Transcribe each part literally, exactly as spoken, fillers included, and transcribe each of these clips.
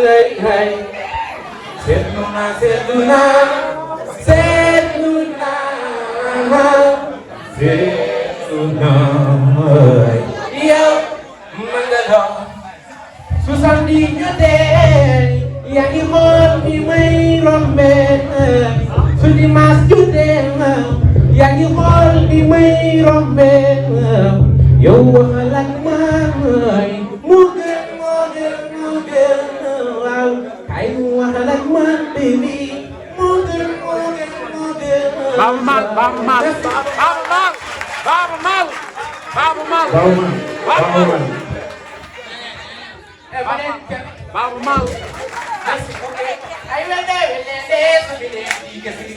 Hey, hey. Seeɗu naa, seeɗu naa, seeɗu naa, seeɗu naa. Yow, man nga doon. Su samedi jotee, yaa ngi xool fi may rombe. Su dimanche jotee, yaa ngi xool fi may rombe. Yow waxal ak man, moo gën, moo gën, moo gën, waaw. Kay waxal ak man, baby. Moo gën, moo gën, moo gën. Baaba Maal, Baaba Maal, Baaba Maal, Baaba Maal, Baaba Maal. Baaba Maal. Baaba Maal. Baaba Maal. Ay, welde, welde, welde, so mi neli kasi.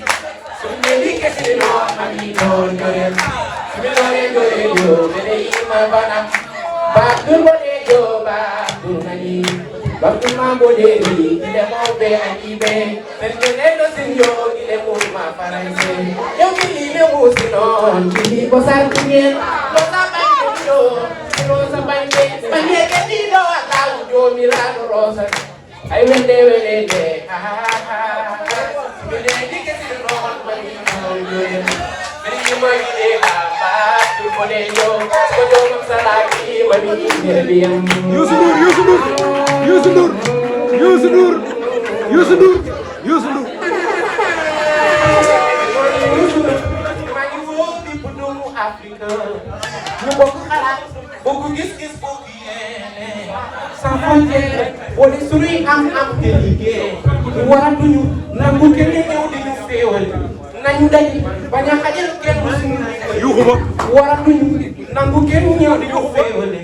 So mi neli kasi, no, mami, no, no, no. So mi neli kasi, no, no, no, no. Ba, dur, bodejo, ba, dur, mani. Ba, dur, ma, bodejo, ide, mo, be, ani, be. Sen ke neno sin yo, ile mo ma faranse. Yo mi ni me mo si no, ni ko sar tingen. Lo sa ba ni do, lo sa ba ni. Ba ni ke ni do ata yo mi la rosa. Ay wende wende, ha ha ha. Mi de ni ke si no, ma ni no yo. Youssou Ndour, Youssou Ndour, Youssou Ndour, Youssou Ndour, Youssou Ndour, Youssou Ndour. Maa ngi woo bépp doomu Afrique, ñu bokk xalaat, bokk gis-gis, bokk yéene, sans frontière, boole sunuy am-am te liggéey. Waratuñu nangu kenn ñëw di ñu féewal. Nañu daje, bañ a xajal kenn suñu liggéey. Yuuxu ba. Waratuñu nangu kenn ñëw di ñu féewale.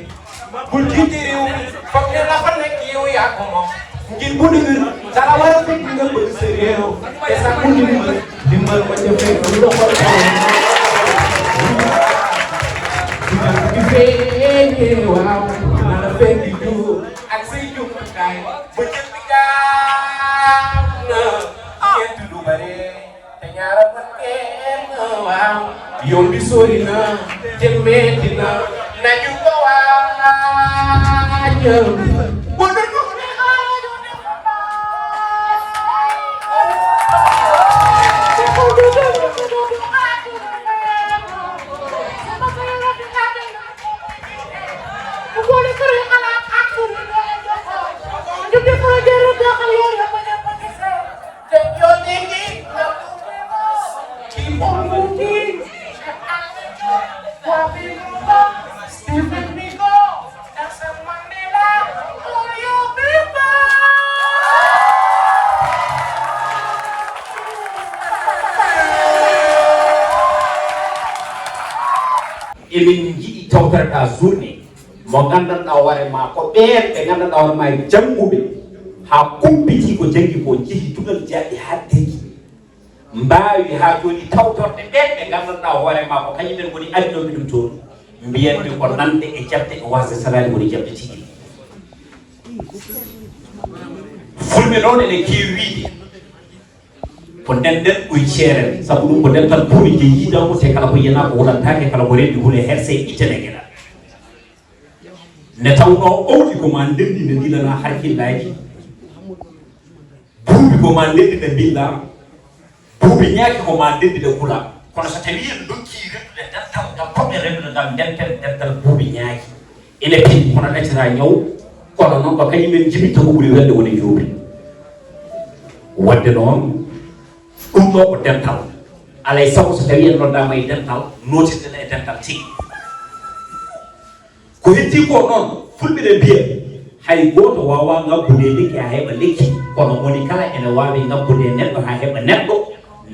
Bul jiite réew mi, foog ne la fa nekk yow yaa ko moom. Ngir bu dëgër, dara war a fekk nga bëgg sa réew. Te sàkku ndimbal, ndimbal ma ca fekk loxol borom. Ndimbal bi feeñee, waaw, na la fekk di jur ak say jumtukaay. Ba jël bi gaaw na, ñeent du bare. Te ñaara mën ngeen, waaw. Yoon bi sori na, te metti na, nañu ko waajal. Bu dul ko ne xaaju ne ko baal. Bu boole kër yi xalaat ak kër yi doole jokkoo. Ñu def ko jëru doxal yoon la ko jëf ko gisee. Take your dignity, keep on moving. Kwame Nkrumah, Stephen Biko, Nelson Mandela, all your people. Emin njiɗi tawtoreɗaa journée mo nganndanɗaa hoore maa ko ɓeen ɓe nganndanɗaa hoore maa jannguɓe haa kumpitii ko janngi ko, njehi duɗal jaaɓi haaɗtirki, mbaawi haa jooni tawtorde ɓeen ɓe nganndanɗaa hoore maa ko kañum en ngoni adinooɓe ɗum toon, mbiyanmi ko nande e jaɓde e waasde salaade woni jaɓde tigi. Fulɓe noon ene keewi wiyde ko ndenden ɓuri ceerel, sabu ɗum ko dental buuri nde yiidaango, te kala ko yenaa ko wulantaake, kala ko renndi hule herse ittane geɗal. Nde tawnoo owdi ko maa ndenndi nde ndillanaa harkillaaji, buubi ko maa ndenndi nde mbillaa, buubi ñaaki ko maa ndenndi nde kulaa. Kono so tawii en ndokkii rendude dental ngal, potɗen rendude ngal, ndenten dental buubi ñaaki. Ene peli, kono ɗaccataa ñaw, kono noon ko kañum en njibitta ko ɓuri welde woni njuubi. Waɗde noon, ɗum ɗo ko dental. Alaa e sago so tawii en noddaama e dental, nootirɗen e dental tigi. Ko heddii ko noon, Fulɓe ne mbiya, hay gooto waawaa ngabbude lekki haa heɓa lekki, kono moni kala ene waawi ngabbude neɗɗo haa heɓa neɗɗo,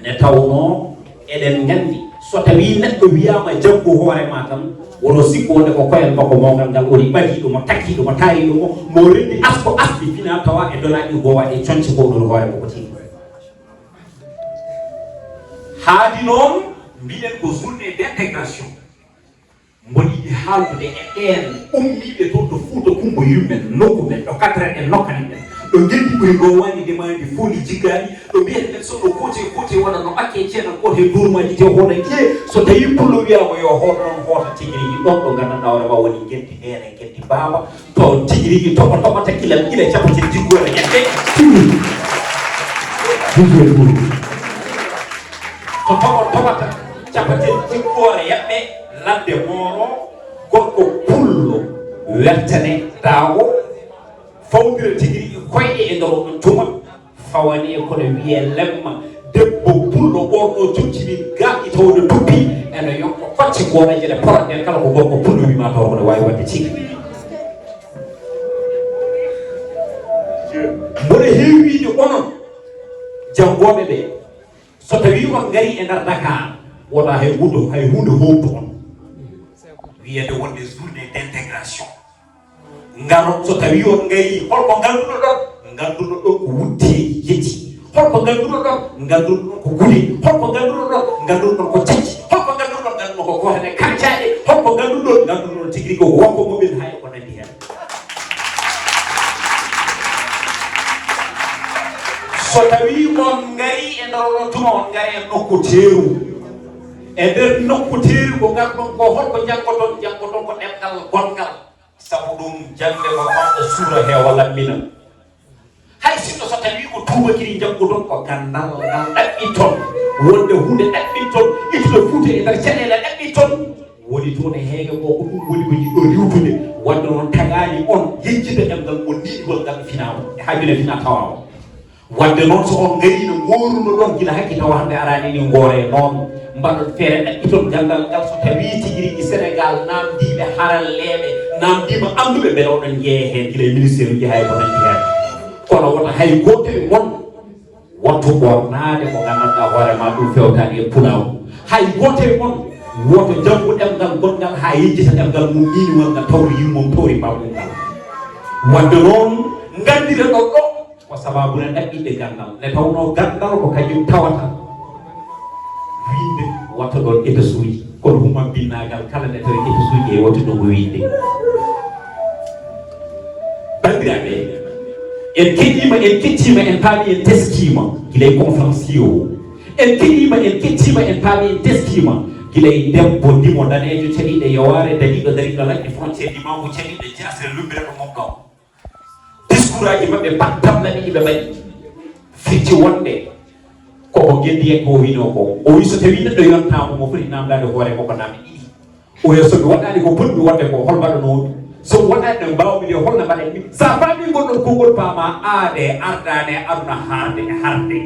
nde tawnoo eɗen nganndi, so tawii neɗɗo wiyaama jaggu hoore maa tan, woto sikku wonde ko koyal makko moogal ngal woni ɓadiiɗo mo, takkiiɗo mo, taariiɗo mo, mo renndi asko asli fina tawa e donaaɗi gowa e coñce ko ɗon hoore ko ko tigi. Haadi noon, mbiɗen ko journée d'intégration. Mboɗo yiɗi haaldude e ɓeen ummiiɓe toon to Fuuta Kumbo yummen, nokku men, ɗo kaddaraɗen nokkani ɗen, ɗo ngenndi ɓuri ngoowaani, ndemaandi fooli jiggaani, ɗo mbiyeten so ɗo koote koote wona no ɓakke ceeɗan koote e duurmaaji te hoota ƴee, so tawii pullo wiyaama yo hoot noon hoota tigi rigi ɗoon ɗo nganndanɗaa hoore maa woni ngenndi ndeenay, ngenndi Baaba, to tigi rigi toɓo toɓata gila, gila capanɗe jiggoore ƴette, tigi. Jiggoore ɓuri. To toɓo toɓata capanɗe jiggoore yaɓɓe, ladde mooro, gorko pullo, wertane daawo, fawndira tigi rigi koyɗe e nder oɗon tuma. Fawane kono wiye lemma, debbo pulɗo ɓorno jumci min gaaƴi tawde tuppi, ene yonko facce gooreeje ɗe porat ɗen kala ko gorko pulɗo wima taw kono waawi waɗde ciki. Mboɗo heewiide onon janngooɓe ɓe, so tawii on ngarii e nder Dakar, wota hay huunde, hay huunde hoowtu on. Wiyete wonde journée d'intégration. Ngaro, so tawii on ngarii, holko nganndunoɗon? Nganndunoɗon ko wutteeji jeeti. Holko nganndunoɗon? Nganndunoɗon ko gude. Holko nganndunoɗon? Nganndunoɗon ko cacci. Holko nganndunoɗon? Nganndunoɗon ko kootane kaccaaɗe. Holko nganndunoɗon? Nganndunoɗon tigi rigi ko wonko mumen hay ko nanndi heen. So tawii on ngarii e nder oɗon tuma, on ngarii e nokku teeru. E nder nokku teeru ko ngarɗon ko, holko njanngoton? Njanngoton ko ɗemngal gonngal. Sabu ɗum, jaŋde ko fawɗa suura heewa lammina. Hay sinno so tawii ko tuubakiri njannguɗon, ko ganndal ngal ɗaɓɓiton, wonde huunde ɗaɓɓiton, ittude Fuuta e nder caɗeele ɗaɓɓiton. Woni toon e heege ko, ko ɗum woni ko njiɗɗo riiwtude. Waɗde noon tagaani on yejjita ɗemngal mon niiɗgol ngal finaama, e hay mine fina tawa on. Wadde noon, so on ngarii no ngooruno ɗon gila hakke tawa hannde araani ni, ngooree noon, mbaɗon feere ɗaɓɓiton ganndal ngal. So tawii tigi rigi Senegaal naamndiiɓe haralleeɓe, naamndiima annduɓe, mbele oɗon njeya heen gila e ministeeruuji hay ko nanndi heen. Kono wota hay gooto e mon wattu ɓoornaade ko nganndanɗaa hoore maa ɗum fewtaani e pulaagu. Hay gooto e mon woto janngu ɗemngal gonngal haa yejjita ɗemngal mum niiniwal ngal tawri yummum, tawri bammum ngal. Wadde noon, nganndire ɗon ɗo. Ko sababu ne ɗaɓɓiɗe ganndal, nde tawnoo ganndal ko kañum tawata winnde, wata ɗon étasuuji, kono human binnaagal kala nde tawi étasuuji e wata ɗum winnde. Banndiraaɓe, en keɗiima, en kettiima, en paami, en teskiima gila e conférence o. En keɗiima, en kettiima, en paami, en teskiima gila e debbo ndimo daneejo caɗiiɗo yowaare, dariiɗo, dariiɗo laƴƴe frontière dimango caɗiiɗo jaasere lumbiraɗo mum ɗo. Discours aji maɓɓe pat tamna ɗiɗi ɓe mbaɗi. Firti wonde koko ngenndi en ko o winoo ko. O wi so tawii neɗɗo yontaama mo foti naamndaade hoore makko naamne ɗiɗi. O wiya so mi waɗaani ko potmi waɗde ko, hol mbaɗanoo mi? So mi waɗaani no mbaawmi de, hol no mbaɗen mi? So a faamii ngol ɗon konngol, paamaa aade ardaani e aduna haarde e harde.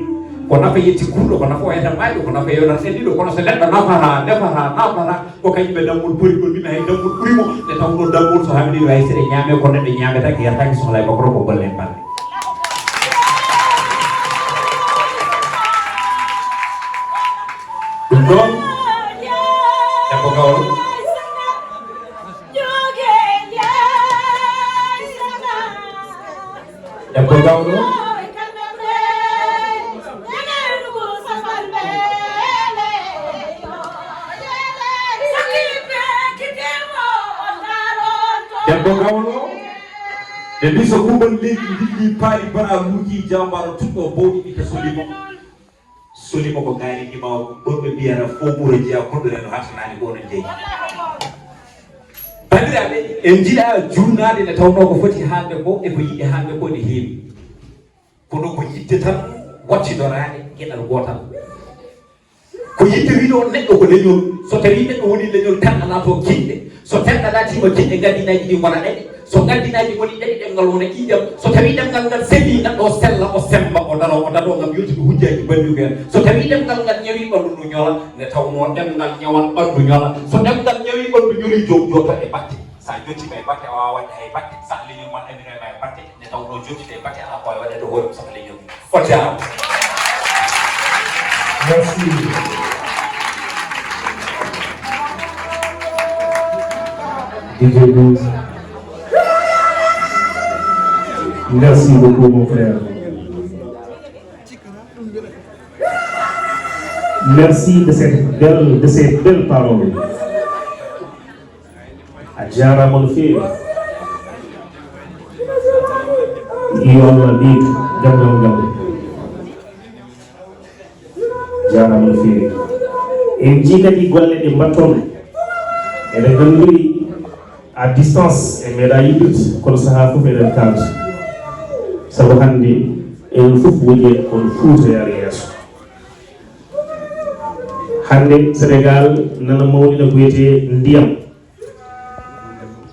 Ko nafa yetti kuuɗo, ko nafa o yetta maayɗo, ko nafa yonata sendiiɗo, kono so neɗɗo nafata, nefata, nafata, ko kañum e dammbol pori ɗon, mbiɗa hay dammbol ɓuri mo, nde tawnoo dammbol so hamini no hay seɗe ñaamee, kono neɗɗo ñaametaake, yartaake, sohlaa e makko ko golle en balɗe. Ɗum ɗoon, debbo gawlo. Debbo gawlo. Debbo gawlo. Ɓe mbi so kuuɓal leydi dilli paari baraluuji, jaambaaro tuɗɗo bowɗi ɓitta soli mo. Soli mo ko gaari ndima, ɗon ɓe mbiyata fof ɓuro jeya, koɗɗore no hattanaani ko onon jeyi. Banndiraaɓe, en njiɗaa juurnaade nde tawnoo ko foti haalde ko e ko yiɗi haalde ko ne heewi. Kono ko yiɗde tan wattidoraade geɗal gootal. Ko yiɗde wiide on neɗɗo ko leñol, so tawii neɗɗo woni leñol tan alaa to kinɗe, so terɗe alaa tima kinɗe, nganndinaaji ɗi ngona ɗaɗi, so nganndinaaji ngoni ɗaɗi ɗemngal wona ƴiiƴam, so tawii ɗemngal ngal selli neɗɗo o sella, o semmba, o daro, o dado ngam yewtude hujjaaji banndum en, so tawii ɗemngal ngal ñawii ɓanndu ndu ñola, nde tawnoo ɗemngal ñawan ɓanndu ñola, so ɗemngal ñawii ɓanndu ñoli joom jooto e batte, so a jottiima e batte a waawaa waɗde hay batte, so a leñol ma ɗaminoo e ma e batte. Nde tawnoo jottude e batte alaa ko waawi waɗeede hoore mum saka leñol mum. On jaaraama. Merci. D J Blues. Merci beaucoup, mon frère. Merci de cette belle, de ces belles paroles. A jaaraama no feewi. Yo Allah ɓeydu ganndal ngal. Jaaraama no feewi. En njii kadi golle ɗe mbatton. Eɗen nganndori À distance, en meeɗaa yiwde, kono sahaa fof eɗen kaalda. Sabu hannde, enen fof woni e kono Fuuta yaari yeeso. Hannde, Senegaal nana mawnina ko wiyetee ndiyam.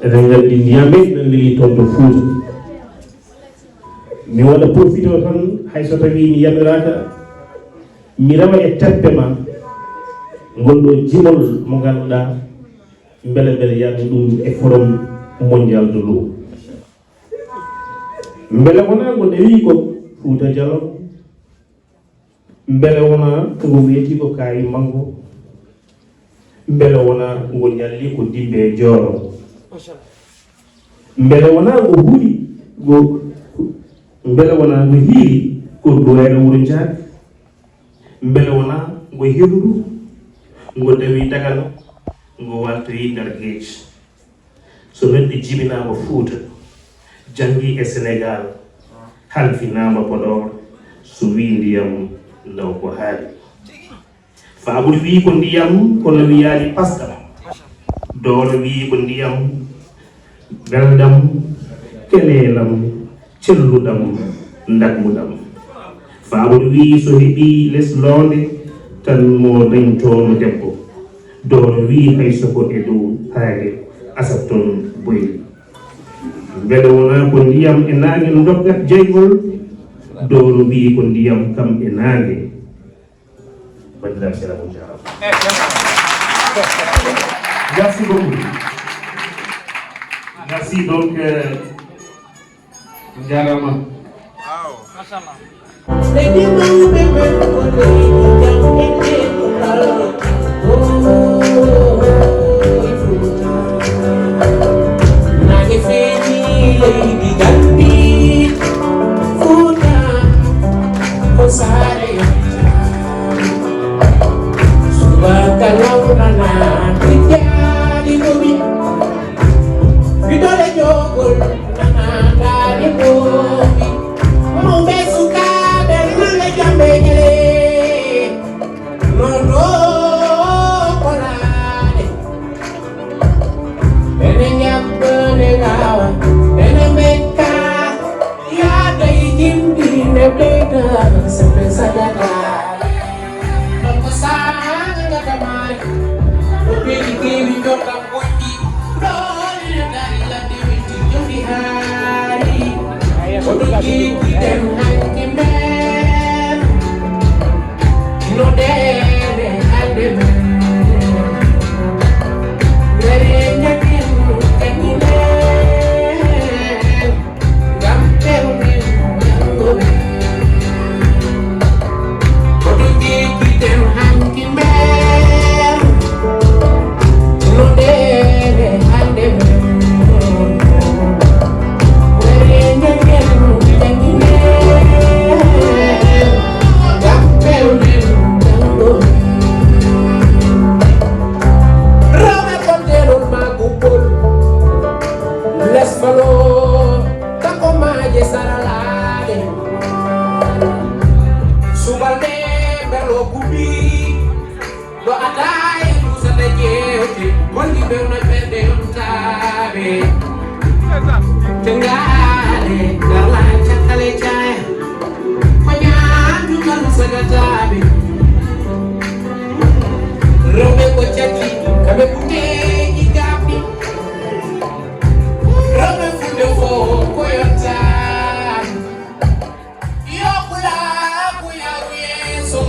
Eɗen nganndi ndiyam en, ene leli toon to Fuuta. Mi waɗa profité tan, hay so tawii mi yamiraaka, mi rewa e teppe ma, ngol ɗo jimol mo ngannduɗaa, mbele mbele yaadu ɗum e Forum Mondial de l'eau. Mbele wonaa ngo newii ko Fuuta Jalon? Mbele wonaa ngo weetii ko kaayi manngo? Mbele wonaa ngo ñalli ko dimbe e jooro? Mbele wonaa ngo huuli ngo, mbele wonaa ngo hiiri ko duweere wuro Njaak? Mbele wonaa ngo hirndu, ngo dawi Dagana, ngo waaltoyi nder geej? So neɗɗo jibinaama Fuuta, janngi e Senegaal, halfinaama Podor, so wii ndiyam, ndaw ko haali. Faaɓuru wii ko ndiyam, kono wiyaani pasɗam. Doolo wii ko ndiyam, belɗam, keneelam, celluɗam, ndagmuɗam. Faaɓuru wii so heɓii les loonde, tan mo dañtoono debbo. Doolo wii hay so ko e dow paayde, asat toon boyli. Mbele wonaa ko ndiyam e naange ndoggat jeyngol? Doolo wii ko ndiyam kam e naange. Banndiraaɓe, sera on jaaraama. Merci beaucoup. Merci donc, euh, on jaaraama. Machallah. Leydi mawɓe men ko leydi jam e teddungal. Oh, Fuuta. Naange feeñi leydi Gambi. Fuuta ko saare yonta. Subaka law nana tijjani ko wi. Fidole jogol nana tare ko wi. Mawɓe sukaaɓe nana jambe gele. No to ko laale. Ene ñabbane lawa, ene mbekka, yaada e jimɗi ne ɓeyda, sembe sagata. Ko sanga tamare, ko ɓeyi kewi jota moƴƴi, ɗo ene dari ladde witti jodi hari. Ko ɗo jiggi den hanki men. No dere hande men. Were njaten kanyinen. Ngam pewnen jango men. Ko ɗo jiggi den hanki men. No dere hande men. Were njaten kanyinen. Ngam pewnen jango men. Rewɓe konteɗon ma gubol. Les falo, kako maaje saralaade. Subalɓe mbelo gubi. Ɗo ata e dusata jeewte. Holli ɓe no ɓerɗe yontaaɓe. Tengaale, garla cakkale caaya. Ko ñaandugal sagataaɓe. Rewɓe ko cakki, kamɓe kuteeji gaaɓɗi. Rewɓe fulɓe fof ko yonta. Yo pulaaku yaru yeeso.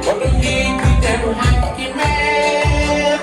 Ko ɗum yiɗi ten hanki men.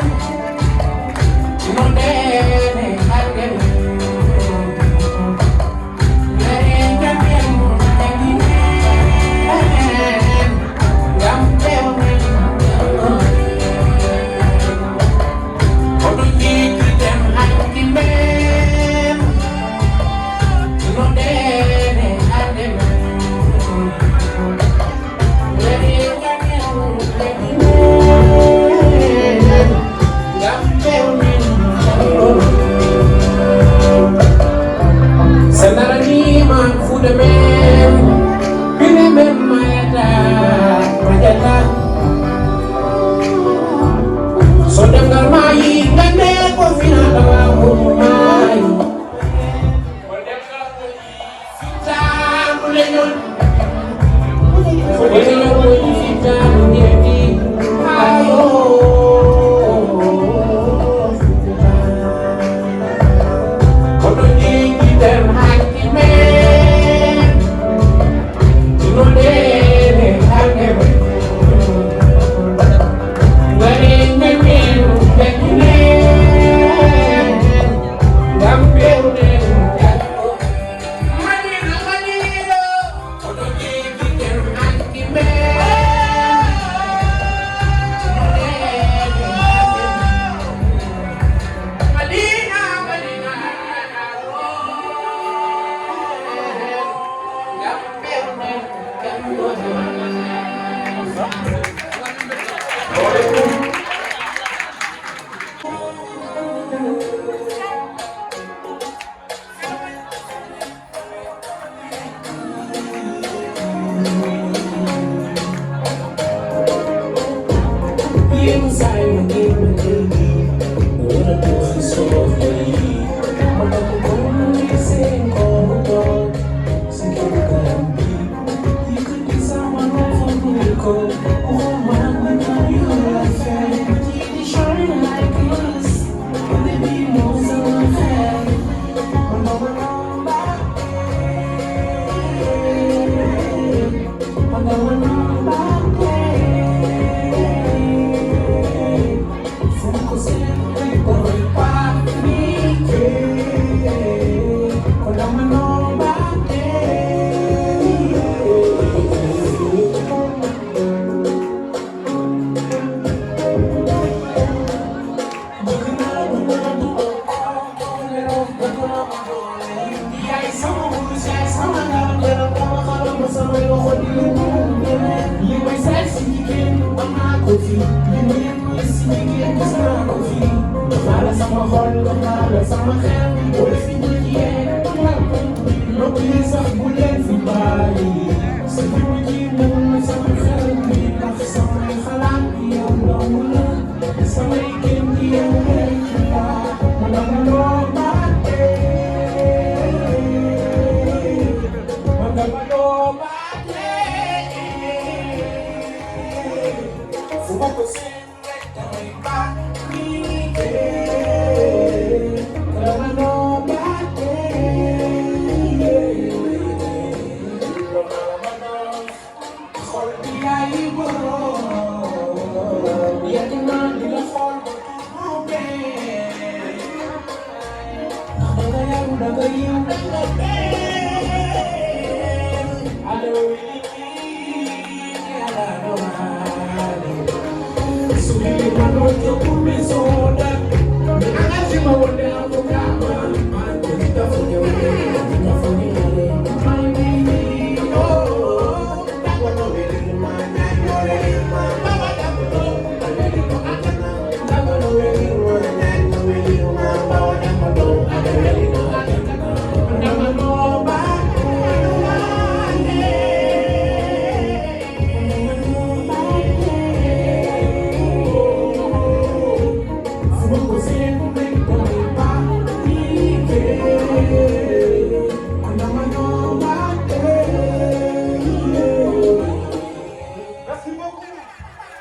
Sen daraniima fuuɗe men, pine men mayata, majata.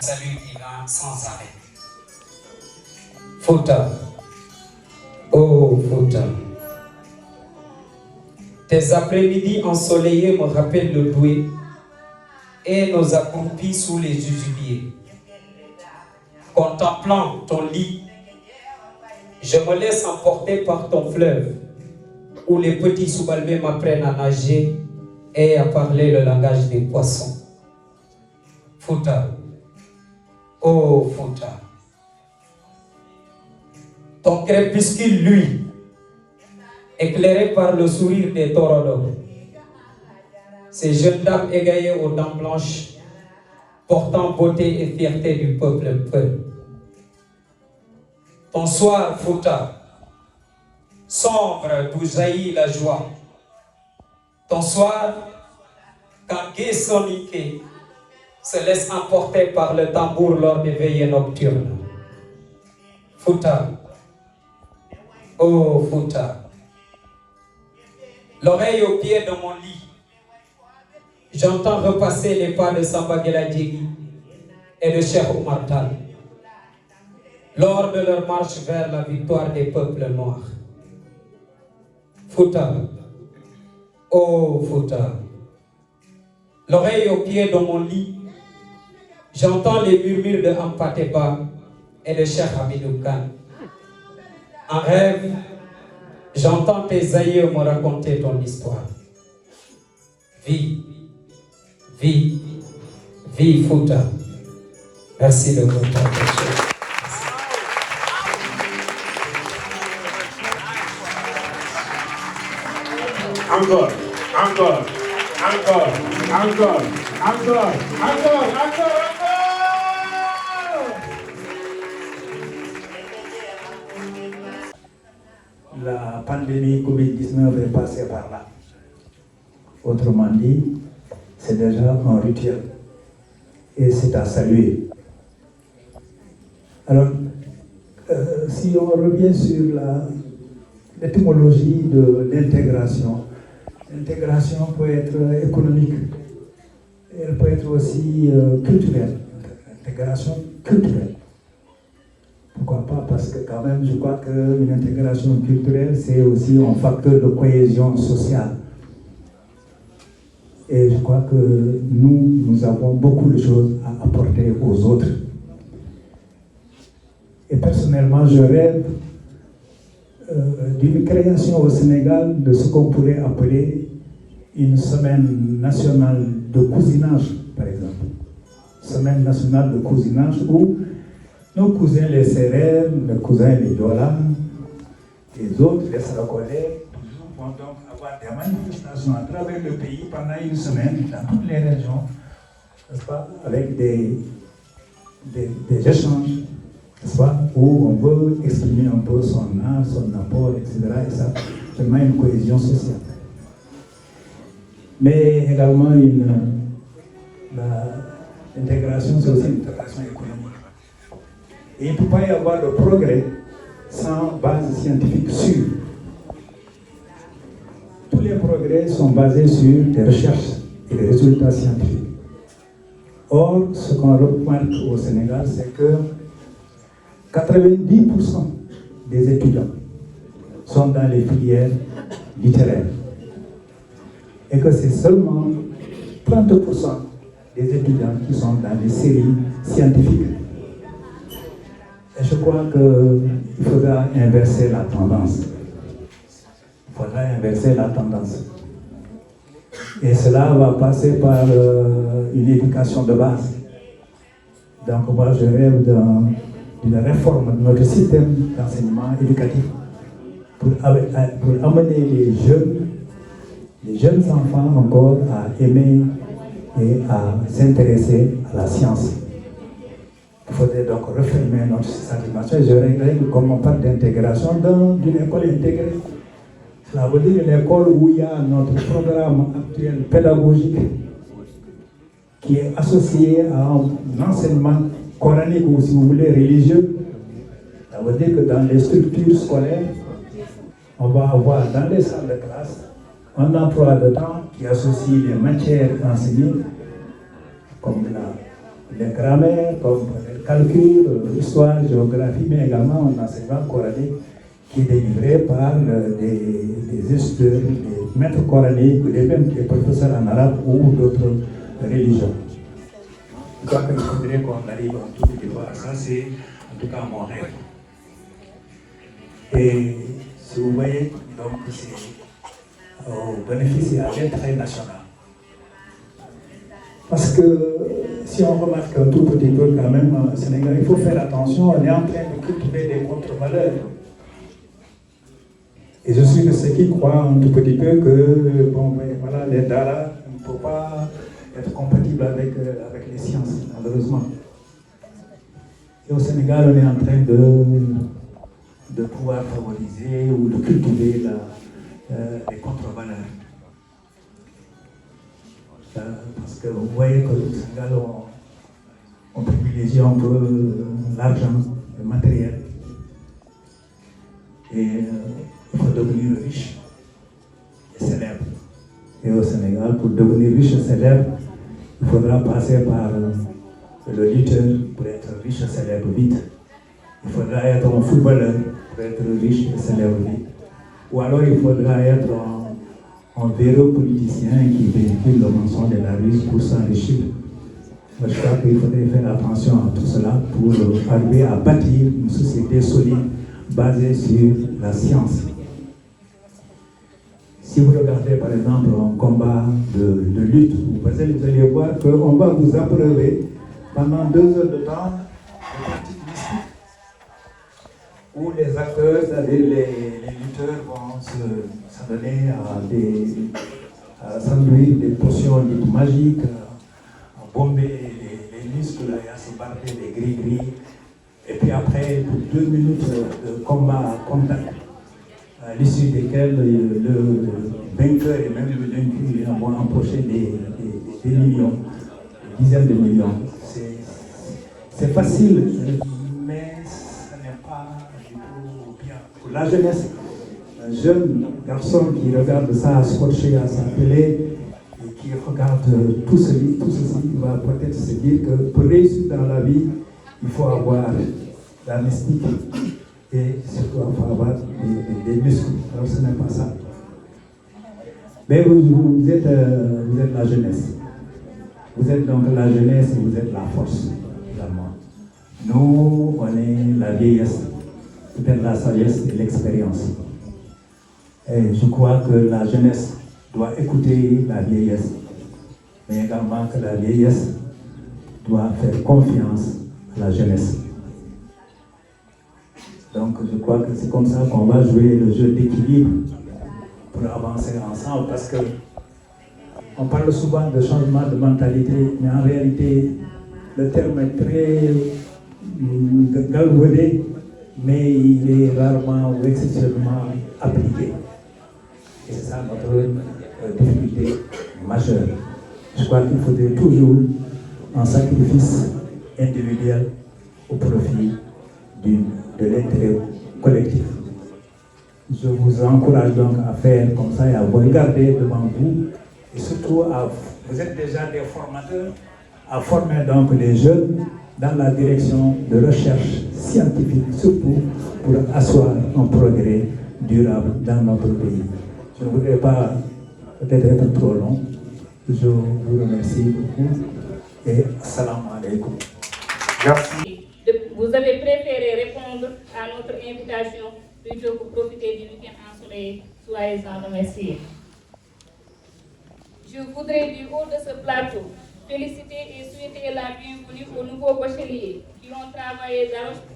Salut divin sans arrêt. Fouta. Oh Fouta. Tes après-midi ensoleillés me rappellent le Doué et nos accroupis sous les jujubiers. Contemplant ton lit, je me laisse emporter par ton fleuve, où les petits Soubalbés m'apprennent à nager et à parler le langage des poissons. Fouta, oh Fouta. Ton crépuscule, lui, éclairé par le sourire des Torodo, ces jeunes dames égayées aux dents blanches, portant beauté et fierté du peuple Peul. Ton soir, Fouta, sombre d'où jaillit la joie. Ton soir, quand Guy Soniké se laisse emporter par le tambour lors des veillées nocturnes. Fouta, oh Fouta, l'oreille au pied de mon lit, j'entends repasser les pas de Samba Gueladiégui et de Cheikh Oumar Tall lors de leur marche vers la victoire des peuples noirs. Fouta, oh Fouta, l'oreille au pied de mon lit, j'entends les murmures de Hampâté Bâ et de Cheikh Hamidou Kane. En rêve, j'entends tes aïeux me raconter ton histoire. Vive, vive, vive Fouta. Merci de votre attention. Encore, encore, encore, encore, encore, encore, encore, encore. La pandémie covid dix-neuf est passée par là. Autrement dit, c'est déjà un rituel et c'est à saluer. Alors, euh, si on revient sur la, l'étymologie de l'intégration, l'intégration peut être économique, elle peut être aussi euh, culturelle, intégration culturelle. Pourquoi pas? Parce que quand même, je crois qu'une intégration culturelle, c'est aussi un facteur de cohésion sociale. Et je crois que nous, nous avons beaucoup de choses à apporter aux autres. Et personnellement, je rêve euh, d'une création au Sénégal de ce qu'on pourrait appeler une semaine nationale de cousinage, par exemple. Semaine nationale de cousinage où nos cousins les Sérères, nos cousins les Diola, les autres, les Sarakolais, toujours vont donc avoir des manifestations à travers le pays pendant une semaine dans toutes les régions, n'est-ce pas, avec des, des, des échanges, n'est-ce pas, où on veut exprimer un peu son art, son apport, et cetera. Et ça, vraiment une cohésion sociale. Mais également une, la, l'intégration, c'est aussi une intégration économique. Et il ne peut pas y avoir de progrès sans base scientifique sûre. Tous les progrès sont basés sur des recherches et des résultats scientifiques. Or, ce qu'on remarque au Sénégal, c'est que quatre-vingt-dix pour cent des étudiants sont dans les filières littéraires et que c'est seulement trente pour cent des étudiants qui sont dans les séries scientifiques. Et je crois qu'il faudra inverser la tendance. Il faudra inverser la tendance. Et cela va passer par euh, une éducation de base. Donc moi, je rêve d'une réforme de notre système d'enseignement éducatif pour, pour amener les jeunes, les jeunes enfants encore à aimer et à s'intéresser à la science. Il faudrait donc refermer notre système d'éducation. Je regrette comme on parle d'intégration dans une école intégrée. Cela veut dire une école où il y a notre programme actuel pédagogique qui est associé à un enseignement coranique ou, si vous voulez, religieux. Ça veut dire que dans les structures scolaires, on va avoir dans les salles de classe un emploi de temps qui associe les matières enseignées, comme la, les grammaires, comme le calcul, l'histoire, la géographie, mais également un enseignement coranique qui est délivré par des, des instituteurs, des maîtres coraniques, des, même des professeurs en arabe ou d'autres religions. Je crois qu'il faudrait qu'on arrive un tout petit peu à ça, c'est en tout cas mon rêve. Et si vous voyez, donc c'est au bénéfice et à l'intérêt national. Parce que si on remarque un tout petit peu quand même, au Sénégal, il faut faire attention, on est en train de cultiver des contre-valeurs. Et je suis de ceux qui croient un tout petit peu que bon, ben, voilà, les daara ne peuvent pas être compatibles avec, euh, avec les sciences, malheureusement. Et au Sénégal, on est en train de, de pouvoir favoriser ou de cultiver la, euh, les contre-valeurs. Euh, parce que vous voyez que au Sénégal, on, on privilégie un peu l'argent, le matériel. Et euh, il faut devenir riche et célèbre. Et au Sénégal, pour devenir riche et célèbre, il faudra passer par euh, le lutteur pour être riche et célèbre vite. Il faudra être un footballeur pour être riche et célèbre vite. Ou alors il faudra être un, un véreux politicien qui véhicule le mensonge et la ruse pour s'enrichir. Je crois qu'il faudrait faire attention à tout cela pour arriver à bâtir une société solide basée sur la science. Si vous regardez par exemple un combat de, de lutte, vous allez, vous allez voir qu'on va vous abreuver pendant deux heures de temps de pratiques mystiques où les acteurs, c'est-à-dire les, les lutteurs, vont se, s'adonner à des, à s'enduire des potions dites magiques, à bomber les, les muscles et à se barrer les gris-gris. Et puis après, pour deux minutes de combat à contact, euh, à l'issue desquels le, le vainqueur et même le vaincu vont empocher des, des, des millions, des dizaines de millions. C'est, c'est facile, mais ce n'est pas du tout bien. Pour la jeunesse, un jeune garçon qui regarde ça scotché à sa télé et qui regarde tout, ce, tout ceci, il va peut-être se dire que pour réussir dans la vie, il faut avoir la mystique et surtout il faut avoir des, des, des muscles. Alors ce n'est pas ça. Mais vous, vous êtes, euh, vous êtes la jeunesse. Vous êtes donc la jeunesse et vous êtes la force également. Nous, on est la vieillesse, peut-être la sagesse et l'expérience. Et je crois que la jeunesse doit écouter la vieillesse, mais également que la vieillesse doit faire confiance à la jeunesse. Donc je crois que c'est comme ça qu'on va jouer le jeu d'équilibre pour avancer ensemble parce que on parle souvent de changement de mentalité, mais en réalité, le terme est très mm, galvaudé, mais il est rarement ou exceptionnellement appliqué. Et c'est ça notre euh, difficulté majeure. Je crois qu'il faudrait toujours un sacrifice individuel au profit du, de l'intérêt collectif. Je vous encourage donc à faire comme ça et à vous regarder devant vous. Et surtout, à, vous êtes déjà des formateurs, à former donc les jeunes dans la direction de recherche scientifique, surtout pour asseoir un progrès durable dans notre pays. Je ne voudrais pas peut-être être trop long. Je vous remercie beaucoup et assalamu alaikum. Merci. Vous avez préféré répondre à notre invitation plutôt que profiter du week-end ensoleillé. Soyez-en remerciés. Je voudrais du haut de ce plateau féliciter et souhaiter la bienvenue aux nouveaux bacheliers qui ont travaillé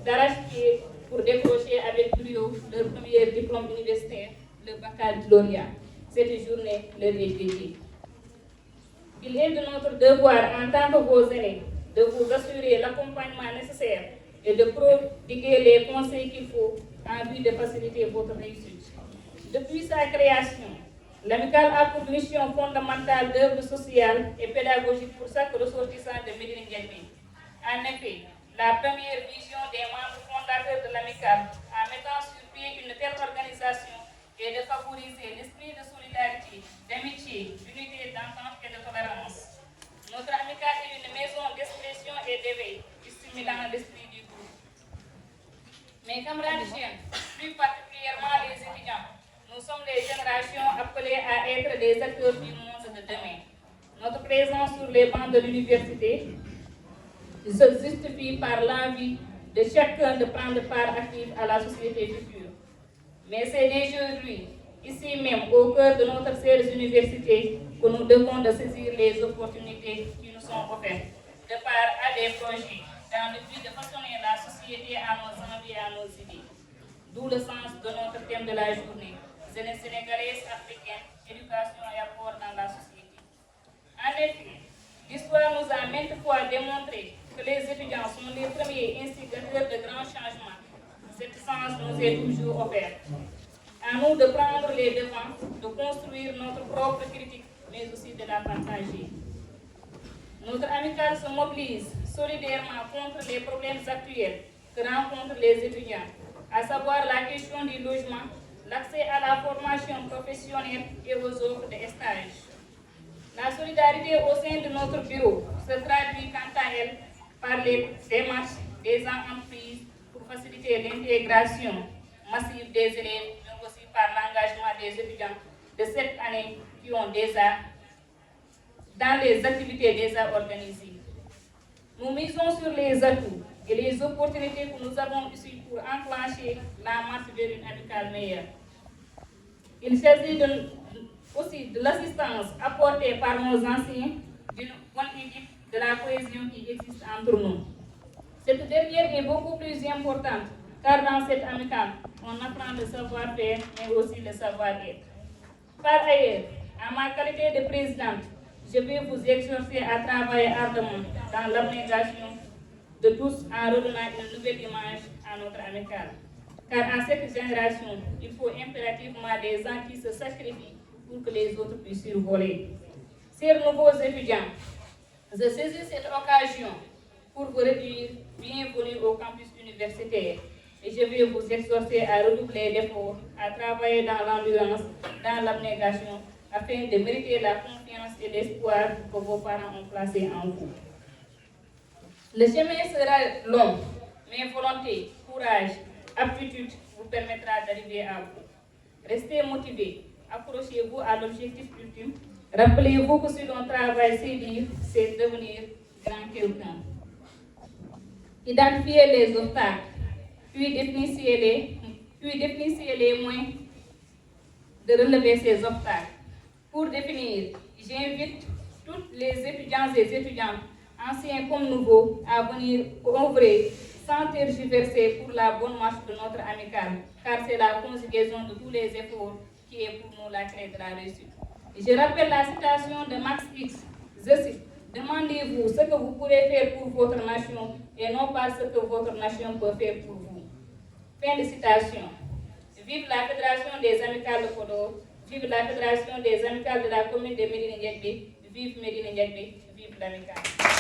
d'arrache-pied pour décrocher avec brio leur premier diplôme universitaire, le baccalauréat. Cette journée leur est dédiée. Il est de notre devoir, en tant que vos aînés, de vous assurer l'accompagnement nécessaire et de prodiguer les conseils qu'il faut en vue de faciliter votre réussite. Depuis sa création, l'Amicale a pour mission fondamentale d'œuvre sociale et pédagogique pour chaque ressortissant de Médine Ndiaye. En effet, la première vision des membres fondateurs de l'Amicale, en mettant sur pied une telle organisation, est de favoriser l'esprit de solidarité, d'amitié, d'unité, d'entente et de tolérance. Notre Amicale est une maison d'expression et d'éveil, stimulant l'esprit du groupe. Mes camarades jeunes, plus particulièrement les étudiants, nous sommes les générations appelées à être des acteurs du monde de demain. Notre présence sur les bancs de l'université se justifie par l'envie de chacun de prendre part active à la société future. Mais c'est aujourd'hui, ici même, au cœur de notre sérieuse université, que nous devons de saisir les opportunités qui nous sont offertes, de part à des projets, dans le but de façonner la société à nos envies et à nos idées. D'où le sens de notre thème de la journée, jeunesse sénégalaise, africaine, éducation et apport dans la société. En effet, l'histoire nous a maintes fois démontré que les étudiants sont les premiers instigateurs de grands changements. Cette chance nous est toujours offerte. À nous de prendre les devants, de construire notre propre critique, mais aussi de la partager. Notre Amicale se mobilise solidairement contre les problèmes actuels que rencontrent les étudiants, à savoir la question du logement, l'accès à la formation professionnelle et aux offres de stage. La solidarité au sein de notre bureau se traduit quant à elle par les démarches déjà entreprises pour faciliter l'intégration massive des élèves, mais aussi par l'engagement des étudiants de cette année qui ont déjà dans les activités déjà organisées. Nous misons sur les atouts et les opportunités que nous avons ici pour enclencher la marche vers une Amicale meilleure. Il s'agit de, aussi de l'assistance apportée par nos anciens, d'une bonne équipe, de la cohésion qui existe entre nous. Cette dernière est beaucoup plus importante car dans cette Amicale, on apprend le savoir-faire mais aussi le savoir-être. Par ailleurs, en ma qualité de présidente, je vais vous exhorter à travailler ardemment dans l'abnégation de tous en redonnant une nouvelle image à notre Amicale. Car en cette génération, il faut impérativement des gens qui se sacrifient pour que les autres puissent survoler. Chers nouveaux étudiants, je saisis cette occasion pour vous redire bienvenue au campus universitaire et je vais vous exhorter à redoubler d'efforts, à travailler dans l'endurance, dans l'abnégation, afin de mériter la confiance et l'espoir que vos parents ont placé en vous. Le chemin sera long, mais volonté, courage, aptitude vous permettra d'arriver à vous. Restez motivés, accrochez-vous à l'objectif ultime. Rappelez-vous que si l'on travaille, c'est dire, c'est devenir grand quelqu'un. Identifiez les obstacles, puis définissez les, puis définissez les moyens de relever ces obstacles. Pour définir, j'invite toutes les étudiants et étudiantes, anciens comme nouveaux, à venir œuvrer sans tergiverser pour la bonne marche de notre amicale, car c'est la conjugaison de tous les efforts qui est pour nous la clé de la réussite. Je rappelle la citation de Max Hicks, je cite, demandez-vous ce que vous pourrez faire pour votre nation et non pas ce que votre nation peut faire pour vous. Fin de citation. Vive la Fédération des Amicales de Podor, vive la Fédération des Amicales de la commune de Médina Ndiagbé, vive Médina Ndiagbé, vive l'Amicale.